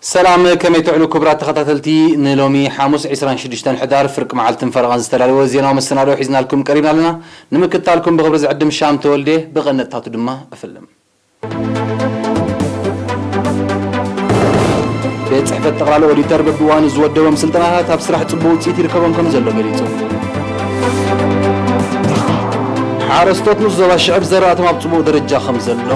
ሰላም፣ ከመይ ትውዕሉ ክቡራት ተኸታተልቲ? ንሎሚ ሓሙስ ዕስራን ሽዱሽተን ሕዳር ፍርቂ መዓልትን ፈረቓን ዝተዳለወ ዜናዊ መሰናድኦ ሒዝናልኩም ቀሪብና ኣለና። ንምክትታልኩም ብኽብሪ ዝዕድም ሻም ተወልደ። ብቐንድታቱ ድማ እፍልም። ቤት ጽሕፈት ጠቕላሊ ኦዲተር በብእዋኑ ዝወደቦም ስልጠናታት ኣብ ስራሕ ጽቡቕ ውጽኢት ይርከቦም ከም ዘሎ ገሊጹ። ሓረስቶት ንዞባ ሽዕብ ዘራእቶም ኣብ ጽቡቕ ደረጃ ከም ዘሎ።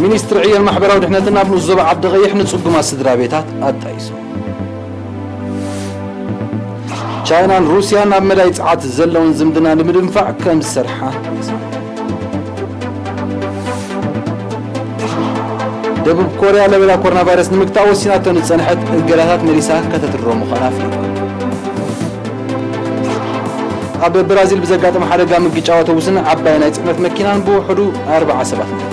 ሚኒስትሪ ዕዮን ማሕበራዊ ድሕነትን ኣብ ንኡስ ዞባ ዓዲ ቀይሕ ንጽጉማት ስድራ ቤታት ኣጣይሱ። ቻይናን ሩስያን ኣብ መዳይ ጸዓት ዘለውን ዝምድና ንምድንፋዕ ከም ዝሰርሓ። ደቡብ ኮርያ ለበዳ ኮሮና ቫይረስ ንምግታእ ወሲናቶ ንጸንሐት እገዳታት መሊሳ ከተትርሮ ምዃና ኣፍሊጣ። ኣብ ብራዚል ብዘጋጠመ ሓደጋ ምግጫው ኣውቶቡስን ዓባይ ናይ ጽዕነት መኪናን ብውሕዱ ኣርብዓ ሰባት ሞቱ።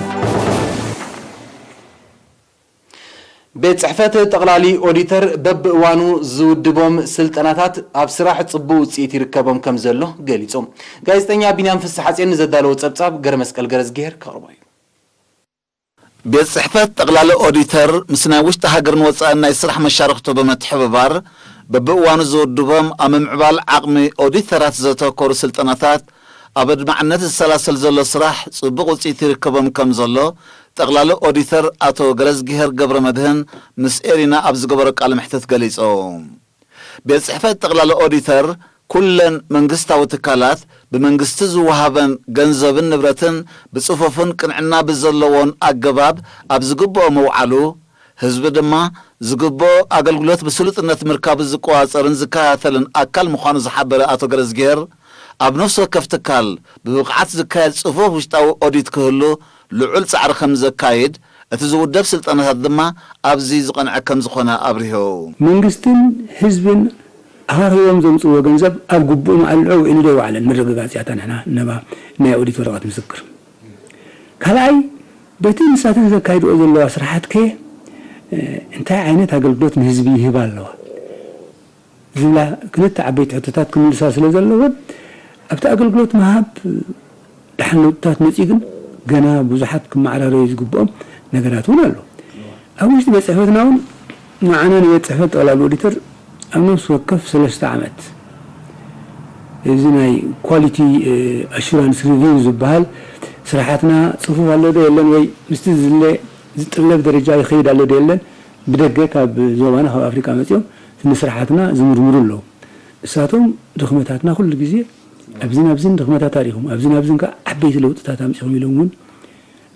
ቤት ጽሕፈት ጠቕላሊ ኦዲተር በብእዋኑ ዝውድቦም ስልጠናታት ኣብ ስራሕ ጽቡቕ ውጽኢት ይርከቦም ከም ዘሎ ገሊጹ። ጋዜጠኛ ቢንያም ፍስሓጽዮን ንዘዳለዎ ጸብጻብ ገረመስቀል ገረዝግሄር ከቕርቦ እዩ። ቤት ጽሕፈት ጠቕላሊ ኦዲተር ምስ ናይ ውሽጢ ሃገርን ወጻእን ናይ ስራሕ መሻርኽቱ ብምትሕብባር፣ በብእዋኑ ዝውድቦም ኣብ ምምዕባል ዓቕሚ ኦዲተራት ዘተኮሩ ስልጠናታት፣ ኣብ ኣድማዕነት ዝሰላሰል ዘሎ ስራሕ ጽቡቕ ውጽኢት ይርከቦም ከም ዘሎ፣ ጠቕላሊ ኦዲተር ኣቶ ገረዝግሄር ገብረ መድህን ምስ ኤሪና ኣብ ዝገበሮ ቃለ መሕትት ገሊጹ። ቤት ጽሕፈት ጠቕላሊ ኦዲተር፣ ኩለን መንግስታዊ ትካላት ብመንግስቲ ዝወሃበን ገንዘብን ንብረትን ብጽፉፍን ቅንዕና ብዘለዎን ኣገባብ ኣብ ዝግብኦ ምውዓሉ፣ ህዝቢ ድማ ዝግብኦ ኣገልግሎት ብስሉጥነት ምርካቡ ዝቆጻጸርን ዝከታተልን ኣካል ምዃኑ ዝሓበረ ኣቶ ገረዝግሄር፣ ኣብ ነፍሲ ወከፍ ትካል ብብቕዓት ዝካየድ ጽፉፍ ውሽጣዊ ኦዲት ክህሉ ልዑል ጻዕሪ ከም ዘካይድ፣ እቲ ዝውደብ ስልጠናታት ድማ ኣብዚ ዝቐንዐ ከም ዝኾነ ኣብሪሁ። መንግስትን ህዝብን ኣኻኺቦም ዘምጽእዎ ገንዘብ ኣብ ግቡእ መዓልዑ ውዒሉ ዶ ኣይወዓለን፣ ምርግጋጽ እያ እታ ንሕና ነባ ናይ ኦዲት ወረቐት ምስክር። ካልኣይ፣ በቲ ንሳተን ዘካይድኦ ዘለዋ ስራሓት ከ፣ እ፣ እንታይ ዓይነት ኣገልግሎት ንህዝቢ ይህባ ኣለዋ ዝብላ ክልተ ዓበይቲ ሕቶታት ክምልሳ ስለ ዘለወን፣ ኣብቲ ኣገልግሎት ምሃብ ደሓን ለውጥታት መጺኡ፣ ግን ገና ብዙሓት ክመዓራረዩ ዝግብኦም ነገራት እውን ኣሎ። ኣብ ውሽጢ ቤት ጽሕፈትና እውን ንዓና ንቤት ጽሕፈት ጠቕላሊ ኦዲተር ኣብ ነፍሲ ወከፍ ሰለስተ ዓመት እዚ ናይ ኳሊቲ፣ እ፣ ኣሹራንስ ሪቪው ዝበሃል ስራሓትና ጽፉፍ ኣሎ ዶ የለን ወይ ምስቲ ዝድለ ዝጥለብ ደረጃ ይኸይድ ኣሎ ዶ የለን ብደገ ካብ ዞባና ካብ ኣፍሪቃ መጺኦም ንስራሓትና ዝምርምሩ ኣለዉ። ንሳቶም ድኽመታትና ኩሉ ግዜ ኣብዝን ኣብዝን ድኽመታት ኣሪኹም፣ ኣብዝን ኣብዝን ከኣ ዓበይቲ ለውጥታት ኣምጺኹም ኢሎም እውን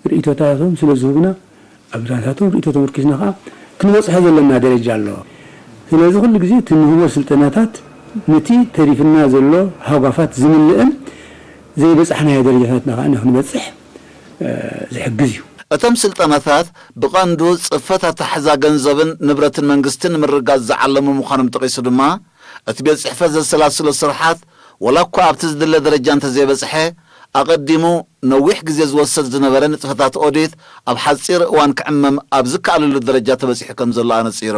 ርእይቶታቶም ስለ ዝህቡና፣ ኣብ ናታቶም ርእይቶ ተመርኪስና ከኣ ክንበጽሖ ዘለና ደረጃ ኣሎ። ስለዚ ኩሉ ግዜ እቲ ንህቦ ስልጠናታት ነቲ ተሪፍና ዘሎ ሃጓፋት ዝምልእን ዘይበጻሕናዮ ደረጃታትና ከኣ ንኽንበጽሕ፣ እ፣ ዝሕግዝ እዩ። እቶም ስልጠናታት ብቐንዱ ጽፈት ኣተሓሕዛ ገንዘብን ንብረትን መንግስትን ንምርግጋጽ ዝዓለሙ ምዃኖም ጠቒሱ ድማ፣ እቲ ቤት ጽሕፈት ዘሰላስሎ ስርሓት፣ ወላ እኳ ኣብቲ ዝድለ ደረጃ እንተዘይበጽሐ፣ ኣቐዲሙ ነዊሕ ግዜ ዝወስድ ዝነበረ ንጥፈታት ኦዲት ኣብ ሓጺር እዋን ክዕመም ኣብ ዝከኣለሉ ደረጃ ተበጺሑ ከም ዘሎ ኣነጺሩ።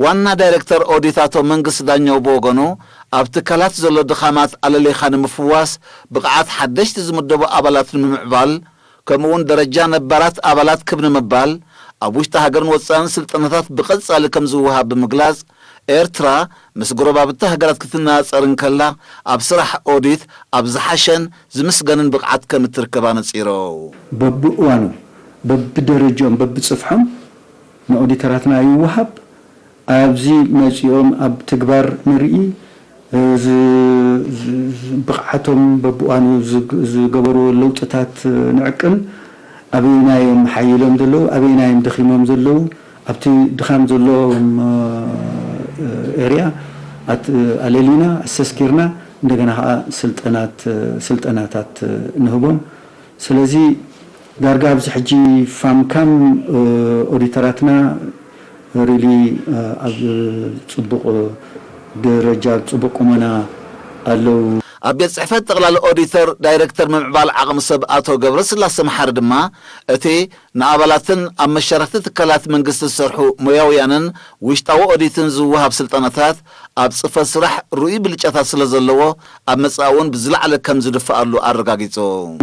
ዋና ዳይሬክተር ኦዲት ኣቶ መንግስቲ ዳኘው ብወገኑ፣ ኣብ ትካላት ዘሎ ድኻማት ኣለሊኻ ንምፍዋስ፣ ብቕዓት ሓደሽቲ ዝምደቡ ኣባላት ንምምዕባል፣ ከምኡውን ደረጃ ነባራት ኣባላት ክብ ንምባል፣ ኣብ ውሽጢ ሃገርን ወጻእን ስልጠናታት ብቐጻሊ ከም ዝወሃብ ብምግላጽ፣ ኤርትራ ምስ ጎረባብቲ ሃገራት ክትነጻጸር እንከላ፣ ኣብ ስራሕ ኦዲት ኣብ ዝሓሸን ዝምስገንን ብቕዓት ከም እትርከብ ኣነጺሩ። በብእዋኑ፣ በብደረጃኦም፣ በብጽፍሖም ንኦዲተራትና ይወሃብ። ኣብዚ መጺኦም ኣብ ትግባር ንርኢ፣ እ፣ ዝ-፣ ዝ-፣ ዝ-፣ ብቕዓቶም በብእዋኑ ዝግ-፣ ዝገበርዎ ለውጥታት፣ እ፣ ንዕቅን። ኣበየናይ እዮም ሓይሎም ዘለዉ፣ ኣበየናይ እዮም ደኺሞም ዘለዉ፣ ኣብቲ ድኻም ዘለዎም፣ እ፣ ኤርያ ኣት-፣ ኣለሊና፣ ኣሰስኪርና፣ እንደገና ኸዓ ስልጠናት፣ ስልጠናታት ንህቦም። ስለዚ ዳርጋ ኣብዚ ሕጂ ፋምካም፣ እ፣ ኦዲተራትና ሪሊ፣ እ፣ ኣብ ጽቡቕ ደረጃ፣ ኣብ ጽቡቕ ቁመና ኣለዉ። ኣብ ቤት ጽሕፈት ጠቕላሊ ኦዲተር ዳይሬክተር ምምዕባል ዓቕሚ ሰብ ኣቶ ገብረስላሴ መሓሪ ድማ፣ እቲ ንኣባላትን ኣብ መሻርኽቲ ትካላት መንግስቲ ዝሰርሑ ሞያውያንን ውሽጣዊ ኦዲትን ዝወሃብ ስልጠናታት ኣብ ጽፈት ስራሕ ርኡይ ብልጫታት ስለ ዘለዎ፣ ኣብ መጻኢ እውን ብዝለዓለ ከም ዝድፍኣሉ ኣረጋጊጹ።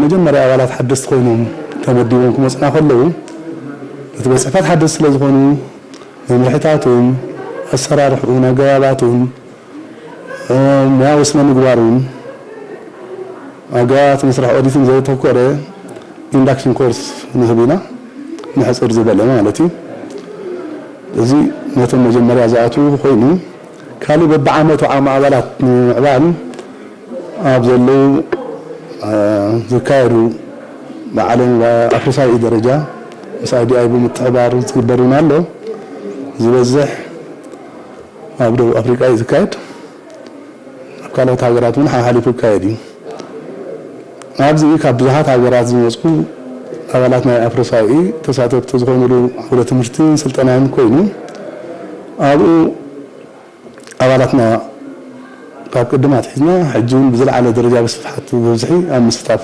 መጀመርያ ኣባላት ሓደስቲ ኮይኖም ተመዲቦም ክመፁና ከለዉ እቲ ቤት ፅሕፈት ሓደስቲ ስለ ዝኾኑ መምርሕታቱን ኣሰራርሕኡን ኣገባባቱን እ፣ ሙያዊ ስነ ምግባሩን ኣገባባት መስርሕ ኦዲትን ዘተኮረ ኢንዳክሽን ኮርስ ንህብ ኢና፣ ንሕፅር ዝበለ ማለት እዩ። እዚ ነቶም መጀመርያ ዝኣትዉ ኮይኑ፣ ካልእ በብዓመቱ ዓቕሚ ኣባላት ንምምዕባል ኣብ ዘለዉ፣ እ፣ ዝካየዱ ብዓለም ኣፍሪሳዊ ደረጃ ምስ ኣይ ዲ ኣይ ብምትሕባር ዝግበር እውን ኣሎ። ዝበዝሕ ኣብ ደቡብ ኣፍሪቃ እዩ ዝካየድ። ኣብ ካልኦት ሃገራት እውን ሓሓሊፉ ይካየድ እዩ። ኣብዚ ካብ ብዙሓት ሃገራት ዝመፁ ኣባላት ናይ ኣፍሪሳዊ ተሳተፍቲ ዝኾኑሉ ዓውደ ትምህርትን ስልጠናን ኮይኑ፣ ኣብኡ ኣባላትና ካብ ቅድም ኣትሒዝና ሕጂ እውን ብዝለዓለ ደረጃ ብስፍሓት ብብዝሒ ኣብ ምስታፍ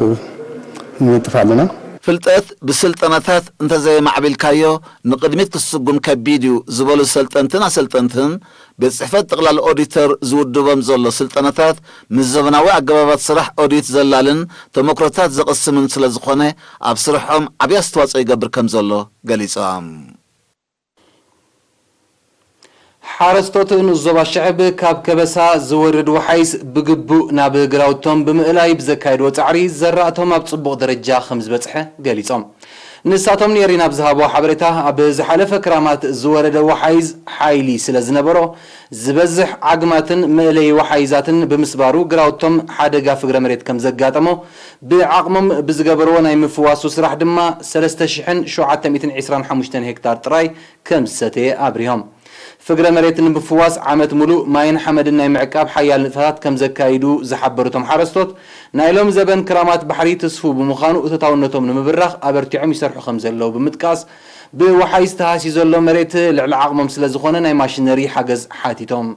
ንነጥፍ ኣለና። ፍልጠት ብስልጠናታት እንተዘየማዕቢልካዮ ንቕድሚት ክስጉም ከቢድ እዩ ዝበሉ ሰልጠንትን ኣሰልጠንትን፣ ቤት ጽሕፈት ጠቕላል ኦዲተር ዝውድቦም ዘሎ ስልጠናታት ምስ ዘበናዊ ኣገባባት ስራሕ ኦዲት ዘላልን ተመክሮታት ዘቕስምን ስለ ዝኾነ፣ ኣብ ስርሖም ዓብዪ ኣስተዋጽኦ ይገብር ከም ዘሎ ገሊጾም። ሓረስቶት ንኡስ ዞባ ሽዕብ ካብ ከበሳ ዝወርድ ወሓይዝ ብግቡእ ናብ ግራውቶም ብምእላይ ብዘካየድዎ ጻዕሪ ዘራእቶም ኣብ ጽቡቕ ደረጃ ከም ዝበጽሐ ገሊጾም። ንሳቶም ንኤሪና ኣብ ዝሃብዎ ሓበሬታ፣ ኣብ ዝሓለፈ ክራማት ዝወረደ ወሓይዝ ሓይሊ ስለ ዝነበሮ፣ ዝበዝሕ ዓግማትን መእለዪ ወሓይዛትን ብምስባሩ ግራውቶም ሓደጋ ፍግረ መሬት ከም ዘጋጠሞ፣ ብዓቕሞም ብዝገበርዎ ናይ ምፍዋሱ ስራሕ ድማ ሰለስተ ሽሕን ሸውዓተ ሚእትን ዕስራን ሓሙሽተን ሄክታር ጥራይ ከም ዝሰተየ ኣብሪሆም። ፍግረ መሬት ንምፍዋስ ዓመት ሙሉእ ማይን ሓመድን ናይ ምዕቃብ ሓያል ንጥፈታት ከም ዘካይዱ ዝሓበሩ እቶም ሓረስቶት፣ ናይ ሎሚ ዘበን ክራማት ባሕሪ ትስፉው ብምዃኑ እቶታውነቶም ንምብራኽ ኣበርቲዖም ይሰርሑ ከም ዘለዉ ብምጥቃስ፣ ብወሓይዝ ተሃስዩ ዘሎ መሬት ልዕሊ ዓቕሞም ስለ ዝኾነ ናይ ማሽነሪ ሓገዝ ሓቲቶም።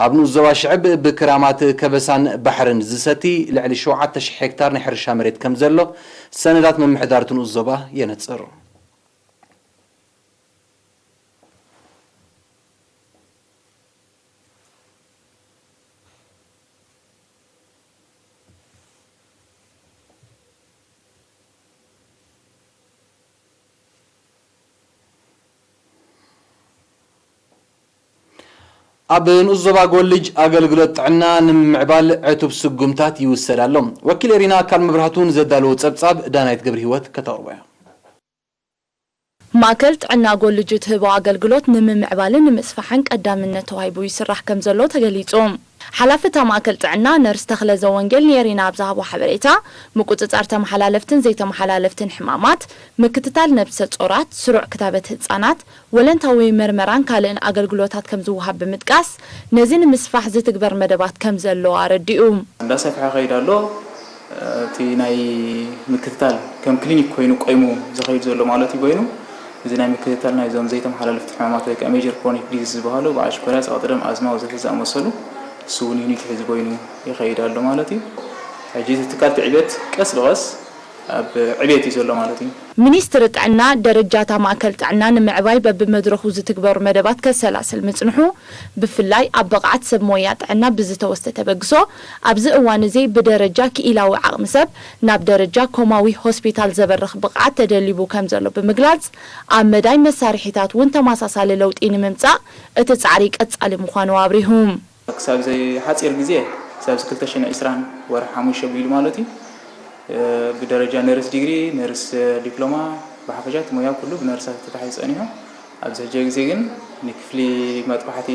ኣብ ንኡስ ዞባ ሽዕብ ብክራማት ከበሳን ባሕርን ዝሰቲ ልዕሊ ሸውዓተ ሽሕ ሄክታር ናይ ሕርሻ መሬት ከም ዘሎ ሰነዳት ምምሕዳር እቲ ንኡስ ዞባ የነጽር። ኣብ ንኡስ ዞባ ጎልጅ ኣገልግሎት ጥዕና ንምምዕባል ዕቱብ ስጉምታት ይውሰድ ኣሎ። ወኪል ኤሪና ኣካል መብራህቱ ንዘዳለዎ ጸብጻብ ዳናይት ገብረ ህይወት ከተቕርቦ እያ። ማእከል ጥዕና ጎልጅ ትህቦ ኣገልግሎት ንምምዕባልን ንምስፋሕን ቀዳምነት ተዋሂቡ ይስራሕ ከም ዘሎ ተገሊጹ። ሓላፊ እታ ማእከል ጥዕና ነርስ ተኽለ ዘወንጌል ንኤሪና ኣብ ዝሃቦ ሓበሬታ፣ ምቁጽጻር ተመሓላለፍትን ዘይተመሓላለፍትን ሕማማት፣ ምክትታል ነብሰ ጾራት፣ ስሩዕ ክታበት ህጻናት፣ ወለንታዊ መርመራን ካልእን ኣገልግሎታት ከም ዝወሃብ ብምጥቃስ፣ ነዚ ንምስፋሕ ዝትግበር መደባት ከም ዘሎ ኣረዲኡ። እንዳሰፍሐ ይኸይድ ኣሎ። እቲ ናይ ምክትታል ከም ክሊኒክ ኮይኑ ቆይሙ ዝኸይድ ዘሎ ማለት እዩ ኮይኑ፣ እዚ ናይ ምክትታል ናይዞም ዘይተመሓላለፍቲ ሕማማት ወይ ከዓ ሜጀር ክሮኒክ ዲዚዝ ዝበሃሉ፣ በዓል ሽኮርያ፣ ጸቕጢ ደም፣ ኣዝማ ወዘተ ዝኣመሰሉ፣ እሱ እውን ዩኒት ሒዙ ኮይኑ ይኸይድ ኣሎ ማለት እዩ። ሕጂ እቲ ትካል ትዕቤት ቀስ ብቐስ ኣብ ዕቤት እዩ ዘሎ ማለት እዩ። ሚኒስትሪ ጥዕና፣ ደረጃ እታ ማእከል ጥዕና ንምዕባይ በብመድረኹ ዝትግበሩ መደባት ከሰላስል ምጽንሑ፣ ብፍላይ ኣብ ብቕዓት ሰብ ሞያ ጥዕና ብዝተወስደ ተበግሶ፣ ኣብዚ እዋን እዚ ብደረጃ ክኢላዊ ዓቕሚ ሰብ ናብ ደረጃ ኮማዊ ሆስፒታል ዘበርኽ ብቕዓት ተደሊቡ ከም ዘሎ ብምግላጽ፣ ኣብ መዳይ መሳርሒታት እውን ተመሳሳሊ ለውጢ ንምምጻእ እቲ ጻዕሪ ቀጻሊ ምዃኑ ኣብሪሁ። ክሳብ እዚ ሓፂር ግዜ፣ ክሳብ እዚ ክልተ ሽሕን ዕስራን ወርሒ ሓሙሽተ ኣቢሉ ማለት እዩ፣ እ፣ ብደረጃ ነርስ ዲግሪ፣ ነርስ ዲፕሎማ፣ ብሓፈሻ እቲ ሞያ ኩሉ ብነርሳት ተታሒዙ ጸኒሑ። ኣብዚ ሕጂ ግዜ ግን ንክፍሊ መጥባሕቲ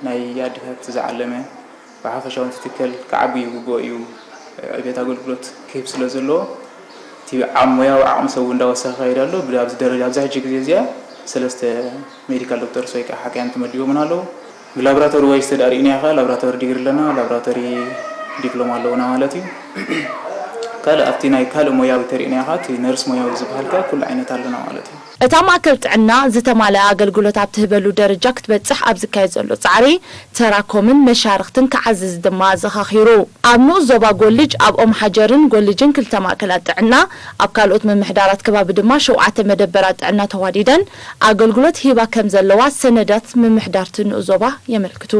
ናይ ኣዴታት ዝዓለመ፣ ብሓፈሻ እውን ትትከል ክዓቢ ይግብኦ እዩ፣ ዕቤት ኣገልግሎት ክህብ ስለ ዘለዎ፣ እቲ ዓ-፣ ሞያዊ ዓቕሚ ሰብ እውን እንዳወሰኸ ይኸይድ ኣሎ። ብ-፣ ኣብዚ ደረጃ፣ ኣብዚ ሕጂ ግዜ እዚኣ ሰለስተ ሜዲካል ዶክተርስ ወይ ከዓ ሓካይም ተመዲቦምን ኣለዉ። ብላብራቶሪ ዋይዝ ተዳሪእና ኢኻ፣ ላብራቶሪ ዲግሪ ኣለና፣ ላብራቶሪ ዲፕሎማ ኣለውና ማለት እዩ። ካልእ ኣብቲ ናይ ካልእ ሞያዊ ተሪእና ኢኻ፣ እቲ ነርስ ሞያዊ ዝበሃል ከኣ ኩሉ ዓይነት ኣለና ማለት እዩ። እታ ማእከል ጥዕና ዝተማልአ ኣገልግሎት ኣብ ትህበሉ ደረጃ ክትበጽሕ ኣብ ዝካየድ ዘሎ ጻዕሪ፣ ተራ ኮምን መሻርኽትን ክዓዝዝ ድማ ኣዘኻኺሩ። ኣብ ንኡስ ዞባ ጎልጅ፣ ኣብ ኦም ሓጀርን ጎልጅን ክልተ ማእከላት ጥዕና፣ ኣብ ካልኦት ምምሕዳራት ከባቢ ድማ ሸውዓተ መደበራት ጥዕና ተዋዲደን ኣገልግሎት ሂባ ከም ዘለዋ ሰነዳት ምምሕዳር እቲ ንኡስ ዞባ የመልክቱ።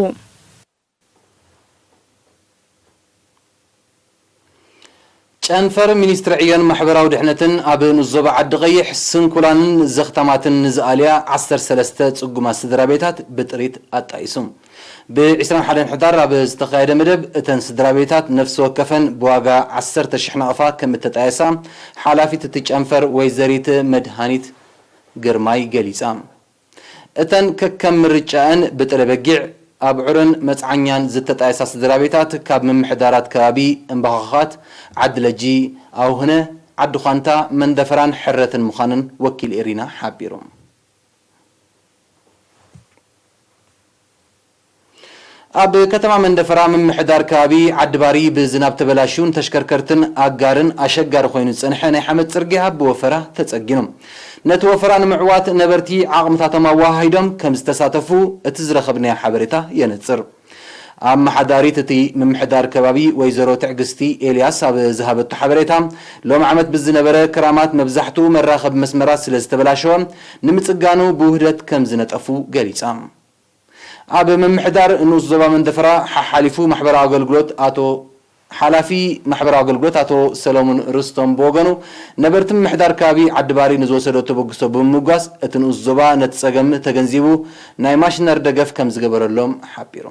ጨንፈር ሚኒስትሪ ዕዮን ማሕበራዊ ድሕነትን ኣብ ንኡስ ዞባ ዓዲ ቀይሕ ስንኩላንን ዘኽታማትን ንዝኣልያ ዓሰርተ ሰለስተ ጽጉማት ስድራ ቤታት ብጥሪት ኣጣይሱ። ብ ዕስራን ሓደን ሕዳር ኣብ ዝተኻየደ መደብ፣ እተን ስድራ ቤታት ነፍሲ ወከፈን ብዋጋ ዓሰርተ ሽሕ ናቕፋ ከም እተጣየሳ ሓላፊት እቲ ጨንፈር ወይዘሪት መድሃኒት ግርማይ ገሊጻ። እተን ከከም ምርጫኣን ብጥረ በጊዕ፣ ኣብዑርን መጽዓኛን ዝተጣየሳ ስድራ ቤታት፣ ካብ ምምሕዳራት ከባቢ እምባኻኻት፣ ዓዲ ለጂ፣ ኣውህነ፣ ዓዲ ዃንታ፣ መንደፈራን ሕረትን ምዃነን ወኪል ኤሪና ሓቢሩ። ኣብ ከተማ መንደፈራ ምምሕዳር ከባቢ ዓዲ ባሪ ብዝናብ ተበላሽዩ ንተሽከርከርትን ኣጋርን ኣሸጋሪ ኮይኑ ዝጸንሐ ናይ ሓመድ ጽርግያ ብወፈራ ተጸጊኑ። ነቲ ወፈራ ንምዕዋት ነበርቲ ዓቕምታቶም ኣወሃሂዶም ከም ዝተሳተፉ እቲ ዝረኸብናዮ ሓበሬታ የነጽር። ኣመሓዳሪት እቲ ምምሕዳር ከባቢ ወይዘሮ ትዕግስቲ ኤልያስ ኣብ ዝሃበቶ ሓበሬታ፣ ሎም ዓመት ብዝነበረ ክራማት መብዛሕትኡ መራኸቢ መስመራት ስለ ዝተበላሸወ፣ ንምጽጋኑ ብውህደት ከም ዝነጠፉ ገሊጻ። ኣብ ምምሕዳር ንኡስ ዞባ መንደፈራ ሓሓሊፉ ማሕበራዊ ኣገልግሎት ኣቶ ሓላፊ ማሕበራዊ ኣገልግሎት ኣቶ ሰለሙን ርስቶም ብወገኑ፣ ነበርቲ ምምሕዳር ከባቢ ዓዲ ባሪ ንዝወሰዶ ተበግሶ ብምምጓስ፣ እቲ ንኡስ ዞባ ነቲ ጸገም ተገንዚቡ ናይ ማሽነር ደገፍ ከም ዝገበረሎም ሓቢሩ።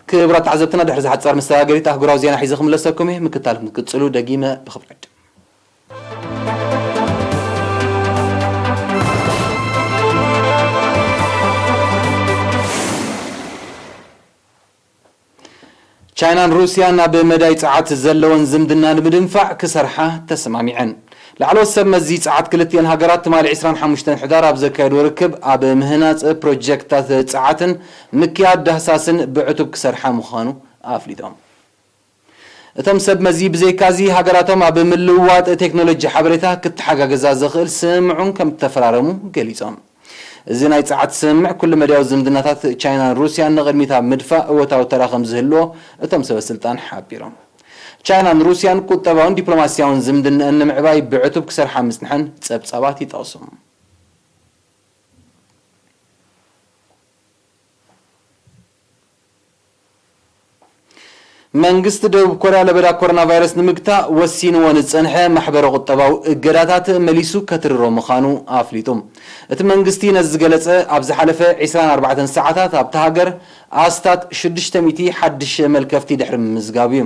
ክቡራት ተዓዘብትና፣ ድሕሪ ዝሓጻር መሰጋገሪት ኣህጉራዊ ዜና ሒዘ ክምለሰኩም እየ። ምክታልኩም ክትቅጽሉ ደጊመ ብኽብሪ ዕድም። ቻይናን ሩስያን ኣብ መዳይ ጸዓት ዘለወን ዝምድና ንምድንፋዕ ክሰርሓ ተሰማሚዐን። ላዕለዎት ሰብ መዚ ጸዓት ክልቲኤን ሃገራት ትማሊ ዕስራን ሓሙሽተን ሕዳር ኣብ ዘካየድዎ ርክብ፣ ኣብ ምህናጽ ፕሮጀክትታት ጸዓትን ምክያድ ዳህሳስን ብዕቱብ ክሰርሓ ምዃኑ ኣፍሊጦም። እቶም ሰብ መዚ ብዘይካዚ፣ ሃገራቶም ኣብ ምልውዋጥ ቴክኖሎጂ ሓበሬታ ክተሓጋገዛ ዘኽእል ስምምዕ እውን ከም እተፈራረሙ ገሊጾም። እዚ ናይ ጸዓት ስምምዕ፣ ኩሉ መዳያዊ ዝምድናታት ቻይናን ሩስያን ንቕድሚት ኣብ ምድፋእ እወታዊ ተራ ከም ዝህልዎ እቶም ሰበ ስልጣን ሓቢሮም። ቻይናን ሩስያን ቁጠባውን ዲፕሎማስያውን ዝምድንአን ንምዕባይ ብዕቱብ ክሰርሓ ምጽንሐን ጸብጻባት ይጠቕሱ። መንግስቲ ደቡብ ኮርያ ለበዳ ኮሮና ቫይረስ ንምግታእ ወሲንዎ ንዝጸንሐ ማሕበረ ቁጠባዊ እገዳታት መሊሱ ከትርሮ ምዃኑ ኣፍሊጡ። እቲ መንግስቲ ነዚ ዝገለጸ፣ ኣብ ዝሓለፈ ዕስራን ኣርባዕተን ሰዓታት ኣብታ ሃገር ኣስታት ሽዱሽተ ሚእቲ ሓድሽ መልከፍቲ ድሕሪ ምምዝጋቡ እዩ።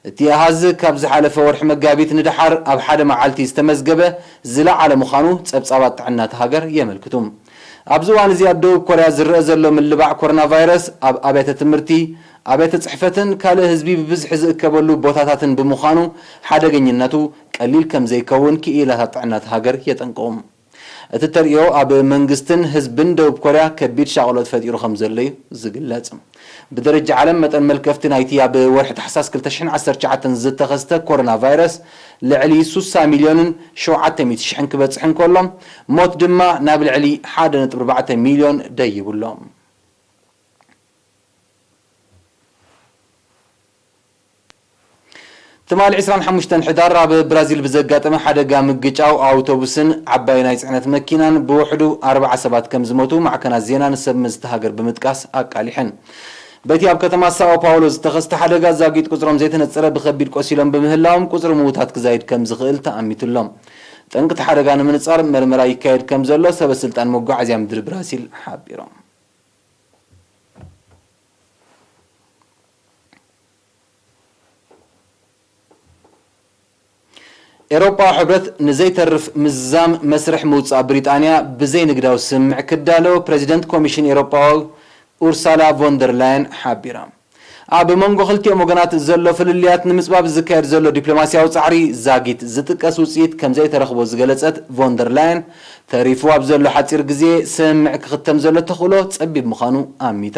እቲ ኣሃዝ ካብ ዝሓለፈ ወርሒ መጋቢት ንደሓር ኣብ ሓደ መዓልቲ ዝተመዝገበ ዝለዓለ ምዃኑ ጸብጻባት ጥዕና እታ ሃገር የመልክቱ። ኣብዚ እዋን እዚ ኣብ ደቡብ ኮርያ ዝረአ ዘሎ ምልባዕ ኮሮና ቫይረስ ኣብ ኣብያተ ትምህርቲ፣ ኣብያተ ጽሕፈትን ካልእ ህዝቢ ብብዝሒ ዝእከበሉ ቦታታትን ብምዃኑ፣ ሓደገኝነቱ ቀሊል ከም ዘይከውን ክኢላታት ጥዕና እታ ሃገር የጠንቅቑ። እቲ ተርእዮ ኣብ መንግስትን ህዝብን ደቡብ ኮርያ ከቢድ ሻቕሎት ፈጢሩ ከም ዘሎ እዩ ዝግለጽ። ብደረጃ ዓለም፣ መጠን መልከፍቲ ናይቲ ኣብ ወርሒ ታሕሳስ ክልተ ሽሕን ዓሰርተ ትሽዓተን ዝተኸስተ ኮሮና ቫይረስ ልዕሊ ስሳ ሚልዮንን ሸውዓተ ሚእቲ ሽሕን ክበጽሕ እንከሎ፣ ሞት ድማ ናብ ልዕሊ ሓደ ነጥቢ ኣርባዕተ ሚልዮን ደይቡ ኣሎ። ትማሊ ዕስራን ሓሙሽተን ሕዳር ኣብ ብራዚል ብዘጋጠመ ሓደጋ ምግጫው ኣውቶቡስን ዓባይ ናይ ጽዕነት መኪናን ብውሕዱ ኣርባዓ ሰባት ከም ዝሞቱ ማዕከናት ዜና ንሰብ መዚ እታ ሃገር ብምጥቃስ ኣቃሊሐን። በቲ ኣብ ከተማ ሳኦ ፓውሎ ዝተኸስተ ሓደጋ፣ ዛጊት ቁጽሮም ዘይተነጸረ ብኸቢድ ቆሲሎም ብምህላዎም፣ ቁጽሪ ምዉታት ክዛይድ ከም ዝኽእል ተኣሚቱ ኣሎ። ጠንቂ እቲ ሓደጋ ንምንጻር መርመራ ይካየድ ከም ዘሎ ሰበ ስልጣን መጓዓዝያ ምድሪ ብራዚል ሓቢሮም። ኤውሮጳዊ ሕብረት ንዘይተርፍ ምዝዛም መስርሕ ምውጻእ ብሪጣንያ ብዘይ ንግዳዊ ስምምዕ ክዳሎ ፕረዚደንት ኮሚሽን ኤውሮጳዊ ኡርሳላ ቮንደር ላየን ሓቢራ። ኣብ መንጎ ክልቲኦም ወገናት ዘሎ ፍልልያት ንምጽባብ ዝካየድ ዘሎ ዲፕሎማስያዊ ጻዕሪ ዛጊት ዝጥቀስ ውጽኢት ከም ዘይተረኽቦ ዝገለጸት ቮንደር ላየን፣ ተሪፉ ኣብ ዘሎ ሓጺር ግዜ ስምምዕ ክኽተም ዘሎ ተኽእሎ ጸቢብ ምዃኑ ኣሚታ።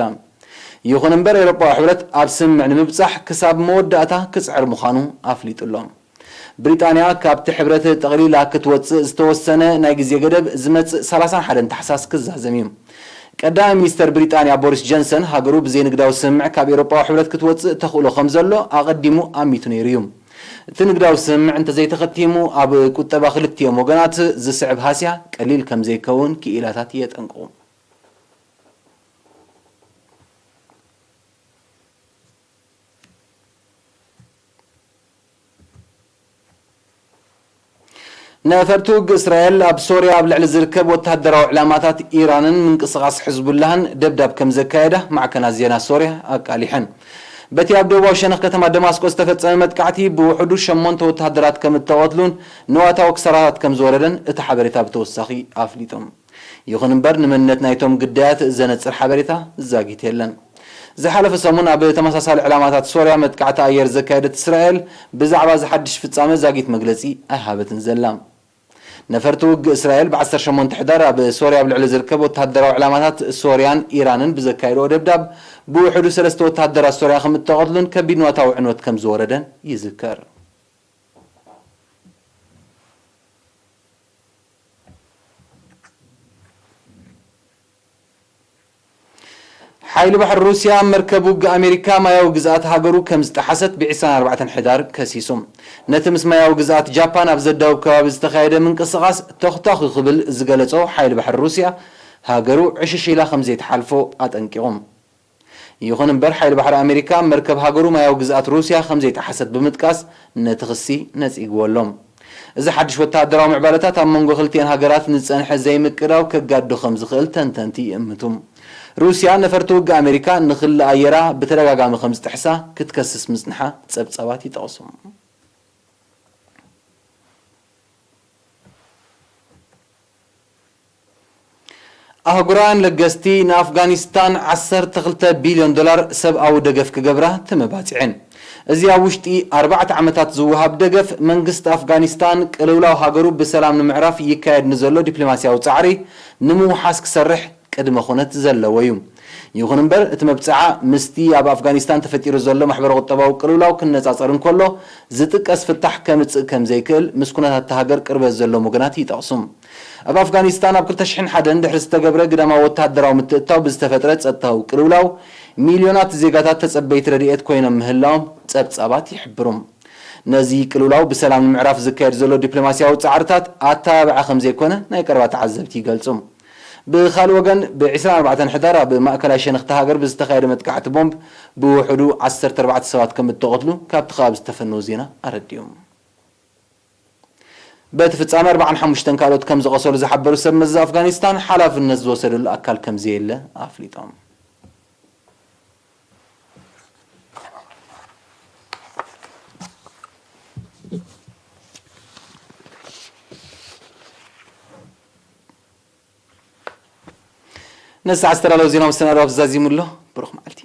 ይኹን እምበር፣ ኤውሮጳዊ ሕብረት ኣብ ስምምዕ ንምብጻሕ ክሳብ መወዳእታ ክጽዕር ምዃኑ ኣፍሊጡ ኣሎ። ብሪጣንያ ካብቲ ሕብረት ጠቕሊላ ክትወጽእ ዝተወሰነ ናይ ግዜ ገደብ ዝመጽእ ሰላሳን ሓደን ታሕሳስ ክዛዘም እዩ። ቀዳማይ ሚኒስተር ብሪጣንያ ቦሪስ ጆንሰን፣ ሃገሩ ብዘይንግዳዊ ስምምዕ ካብ ኤውሮጳዊ ሕብረት ክትወጽእ ተኽእሎ ከም ዘሎ ኣቐዲሙ ኣሚቱ ነይሩ እዩ። እቲ ንግዳዊ ስምምዕ እንተዘይተኸቲሙ፣ ኣብ ቁጠባ ክልቲኦም ወገናት ዝስዕብ ሃስያ ቀሊል ከም ዘይከውን ክኢላታት የጠንቅቑ። ነፈርቲ ውግእ እስራኤል ኣብ ሶርያ ኣብ ልዕሊ ዝርከብ ወተሃደራዊ ዕላማታት ኢራንን ምንቅስቓስ ሕዝቡላህን ደብዳብ ከም ዘካየዳ ማዕከናት ዜና ሶርያ ኣቃሊሐን። በቲ ኣብ ደቡባዊ ሸነኽ ከተማ ደማስቆ ዝተፈጸመ መጥቃዕቲ ብውሕዱ ሸሞንተ ወተሃደራት ከም እተቐትሉን ንዋታዊ ክሳራታት ከም ዝወረደን እቲ ሓበሬታ ብተወሳኺ ኣፍሊጡ። ይኹን እምበር፣ ንመንነት ናይቶም ግዳያት ዘነጽር ሓበሬታ ዛጊት የለን። ዝሓለፈ ሰሙን ኣብ ተመሳሳሊ ዕላማታት ሶርያ መጥቃዕቲ ኣየር ዘካየደት እስራኤል፣ ብዛዕባ እዚ ሓድሽ ፍጻመ ዛጊት መግለጺ ኣይሃበትን ዘላ። ነፈርቲ ውግእ እስራኤል ብ ዓሰርተ ሸሞንተ ሕዳር ኣብ ሶርያ ኣብ ልዕሊ ዝርከብ ወተሃደራዊ ዕላማታት ሶርያን ኢራንን ብዘካየድኦ ደብዳብ፣ ብውሕዱ ሰለስተ ወተሃደራት ሶርያ ከም እተቐትሉን ከቢድ ንዋታዊ ዕንወት ከም ዝወረደን ይዝከር። ሓይሊ ባሕሪ ሩስያ መርከብ ውግእ ኣሜሪካ ማያዊ ግዝኣት ሃገሩ ከም ዝጠሓሰት ብ ዕስራን ኣርባዕተን ሕዳር ከሲሱ። ነቲ ምስ ማያዊ ግዝኣት ጃፓን ኣብ ዘዳውብ ከባቢ ዝተኻየደ ምንቅስቓስ ተኹተኹ ክብል ዝገለጾ ሓይሊ ባሕሪ ሩስያ፣ ሃገሩ ዕሽሽ ኢላ ከም ዘይትሓልፎ ኣጠንቂቑ። ይኹን እምበር፣ ሓይሊ ባሕሪ ኣሜሪካ መርከብ ሃገሩ ማያዊ ግዝኣት ሩስያ ከም ዘይጠሓሰት ብምጥቃስ፣ ነቲ ክሲ ነጺግዎ ኣሎ። እዚ ሓድሽ ወተሃደራዊ ምዕባለታት ኣብ መንጎ ክልቲአን ሃገራት ንዝጸንሐ ዘይምቅዳው ከጋድዶ ከም ዝኽእል ተንተንቲ ይእምቱ። ሩስያ ነፈርቲ ውግእ ኣሜሪካ ንክሊ ኣየራ ብተደጋጋሚ ከም ዝጥሕሳ ክትከስስ ምጽንሓ ጸብጻባት ይጠቕሱ። ኣህጉራውያን ለገስቲ ንኣፍጋኒስታን ዓሰርተ ክልተ ቢልዮን ዶላር ሰብኣዊ ደገፍ ክገብራ ተመባጺዐን። እዚ ኣብ ውሽጢ ኣርባዕተ ዓመታት ዝወሃብ ደገፍ፣ መንግስቲ ኣፍጋኒስታን ቅልውላው ሃገሩ ብሰላም ንምዕራፍ ይካየድ ንዘሎ ዲፕሎማስያዊ ጻዕሪ ንምውሓስ ክሰርሕ ቅድመ ኩነት ዘለዎ እዩ። ይኹን እምበር፣ እቲ መብጽዓ ምስቲ ኣብ ኣፍጋኒስታን ተፈጢሩ ዘሎ ማሕበረ ቁጠባዊ ቅልውላው ክነጻጸር እንከሎ፣ ዝጥቀስ ፍታሕ ከምጽእ ከም ዘይክእል ምስ ኩነታት እታ ሃገር ቅርበት ዘለዎም ወገናት ይጠቕሱ። ኣብ ኣፍጋኒስታን ኣብ ክልተ ሽሕን ሓደን ድሕሪ ዝተገብረ ግዳማዊ ወተሃደራዊ ምትእትታው ብዝተፈጥረ ጸጥታዊ ቅልውላው፣ ሚልዮናት ዜጋታት ተጸበይቲ ረድኤት ኮይኖም ምህላዎም ጸብጻባት ይሕብሩ። ነዚ ቅልውላው ብሰላም ንምዕራፍ ዝካየድ ዘሎ ዲፕሎማስያዊ ጻዕርታት ኣተባብዓ ከም ዘይኮነ ናይ ቀረባ ተዓዘብቲ ይገልጹ። ብኻልእ ወገን፣ ብ ዕስራን ኣርባዕተን ሕዳር ኣብ ማእከላይ ሸነኽቲ ሃገር ብዝተኻየደ መጥቃዕቲ ቦምብ ብውሕዱ ዓሰርተ ኣርባዕተ ሰባት ከም እተቐትሉ ካብቲ ከባቢ ዝተፈነወ ዜና ኣረዲኡ። በቲ ፍጻመ ኣርባዓን ሓሙሽተን ካልኦት ከም ዝቖሰሉ ዝሓበሩ ሰብ መዚ ኣፍጋኒስታን፣ ሓላፍነት ዝወሰደሉ ኣካል ከም ዘየለ ኣፍሊጦም። ነዚ ሰዓት ዝተዳለወ ዜና መሰናድኦ ኣብዚ ዛዚሙ ኣሎ። ብሩኽ መዓልቲ።